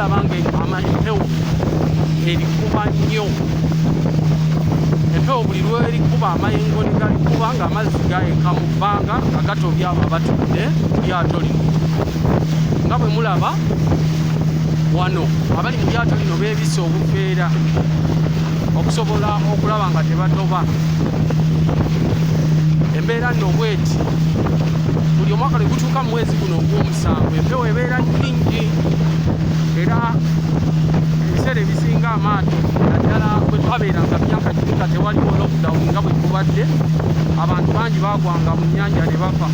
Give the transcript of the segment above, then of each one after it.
Mulaba nga empewo erikuba nnyo. Empewo buli lwerikuba amayengo ne galikuba ng'amazzi gayeka mu bbanga nga gatobya abo abatudde mu lyato lino. Nga bwe mulaba wano abali mu lyato lino beebisse obuveera okusobola okulaba nga tebatoba. Embeera nno bweti buli omwaka lwe gutuuka mu mwezi guno ogw'omusanvu empewo ebeera nnyingi era ebiseera ebisinga amaato naddala bwe twabeeranga myaka giri nga tewaliwo lockdown nga bwe kubadde abantu bangi baagwanga mu nnyanja ne bafa.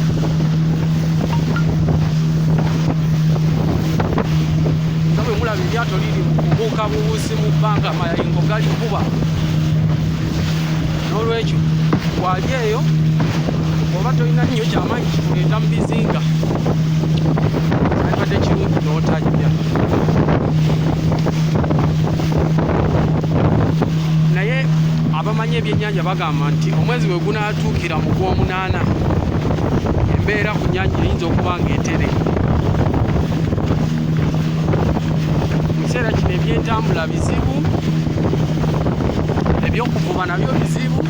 Nga bwe mulaba eryato liri mu kubuuka bubuusi mu bbanga amayengo galikuba. N'olwekyo bw'ali eyo oba tolina nnyo kyamaanyi kikuleeta mu bizinga kyandibadde kirungi n'otajja. Naye abamanyi ebyennyanja bagamba nti omwezi bwe gunaatuukira mu gw'omunaana embeera ku nnyanja eyinza okuba ng'etere. Mu kiseera kino ebyentambula bizibu, ebyokuvuba nabyo bizibu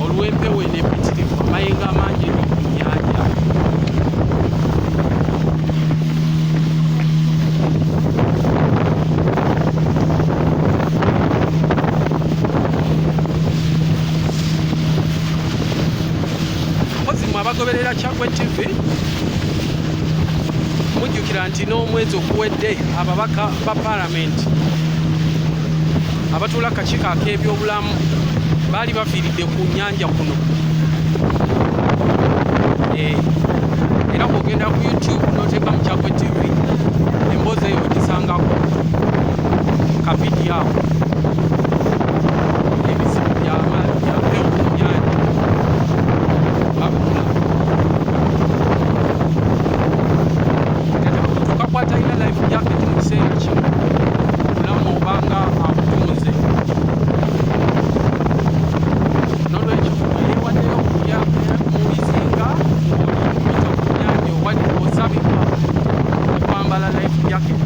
olw'empewo eno empitirivu, amayengo amangi ennyo ku nnyanja. Mpozi mwe abagoberera Kyaggwe TV mujjukira nti n'omwezi oguwedde ababaka ba palamenti abatuula akakiiko ak'ebyobulamu baali bafiiridde ku nnyanja kuno. Eh, era bw'ogenda ku YouTube n'oteeka mu Kyaggwe TV emboozi eyo ogisangako ka vidiyo ako. Ebizibu bya mpewo ku nnyanja babikula. Kati bw'otuuka ku atalina life jacket mu kiseera kino obulamu obanga abutunze. N'olwekyo eyeewaddeyo okulya mu bizinga ng'oli kuyita ku nnyanja oba osabibwa okwambala life jacket.